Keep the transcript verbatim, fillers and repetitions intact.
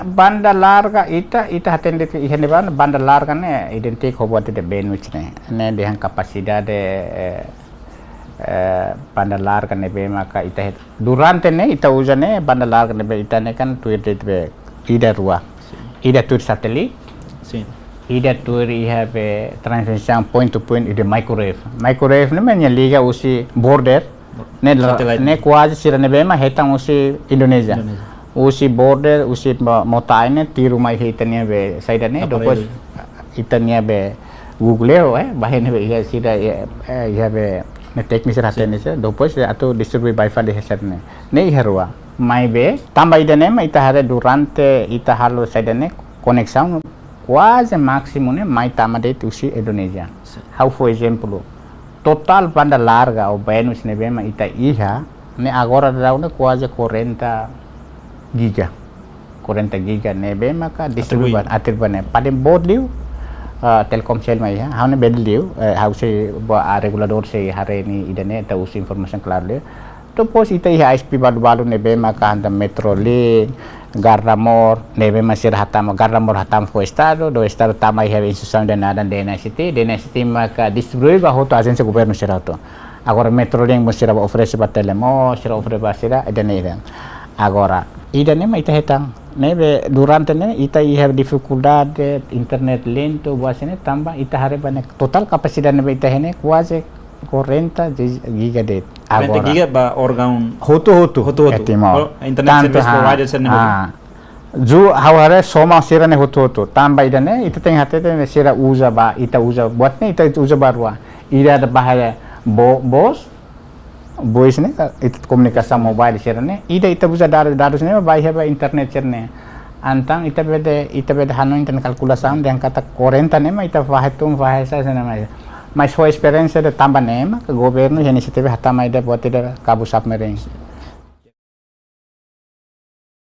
Banda larga ita, ita hatene de'it iha ne'ebá, banda larga ne'e idéntiku ho buat ida benus ne'e. Ne'e dehan kapasidade, eh, eh, banda larga ne'ebé maka ita het-, durante ne'e ita uza ne'e banda larga ne'ebé ita ne'e kan tuir de'it be ida rua. Sin. Ida tuir satelit. Sin. Ida tuir iha be transmissão point to point ida microwave. Microwave ne'e mak nia liga husi border. Ne'e la-, Satellite. Ne'e kuaze sira ne'ebé mak hetan husi Indonézia. Indonézia. Husi border, husi mo-, mota ne'e tiru mai iha ita-nia be saida ne'e, Aparellu. Depois ita-nia be Google, eh, ba iha ne'ebé iha sira, eh, eh, iha be ne'e tékniku sira Sin. Hatene sira, depois atu distribui ba fali iha sira ne'e. Ne'e iha rua. Maibé, tanba ida ne'e mak ita haree durante ita halo saida ne'e, koneksaun kuaze másimu ne'e mai tama de'it husi Indonézia. Sin. Ha'u fó ezemplu, totál banda larga ou benus ne'ebé mak ita iha, ne'e agora daudaun ne'e kuaze quarenta giga. Quarenta giga ne'ebé maka distribui Atribui. Ba, atribui ba ne'e. Paling boot liu, ah, Telkomcel mak iha, ha'u ne'e bele liu, eh, ha'u sei ba, ah, reguladór sei haree nia ida ne'e, atu husu informasaun klaru liu. Depois ita iha I S P balu-balu ne'ebé maka hanesan Metrolink, Garda Mor, ne'ebé mak sira hatama, Garda Mor hatama fó Estadu, depois Estadu tama iha instituisaun ida naran D N S T, D N S T maka distribui ba hotu ajénsia governu sira hotu. Agora Metrolink mós sira ba oferese ba Telemor, sira oferese ba sira, ida ne'e ida. Agora, ida ne'e mak ita hetan, ne'ebé durante ne'e ita iha difikuldade, internet lentu, buat sira ne'e tanba ita haree ba ne'e totál kapasidade ne'ebé ita iha ne'e kuaze quarenta gi-, giga de'it. Quarenta Agora. Giga ba órgaun Hotu-hotu. Hotu-hotu. Iha Timor. Oh, internet Tantu, service ha, provider sira ne'e hotu. Ha. Ju ha'u haree soma sira ne'e hotu-hotu. Tanba ida ne'e, ita tenke hatete ne'e sira uza ba, ita uza buat ne'e, ita, ita uza ba rua. Ida ba iha bo-, bos, bois ne'e, ita komunikasaun mobile sira ne'e. Ida ita uza dadus, dadus ne'e ba iha ba internet sira ne'e. Entaun ita bele, ita bele hanoin tan kalkulasaun dehan katak quarenta ne'e mak ita fahe tun, fahe sa'e sira ne'e mak. Mas ho esperiénsia ida tanba ne'e mak governu iha inisiativa hatama ida buat ida kabu submarine.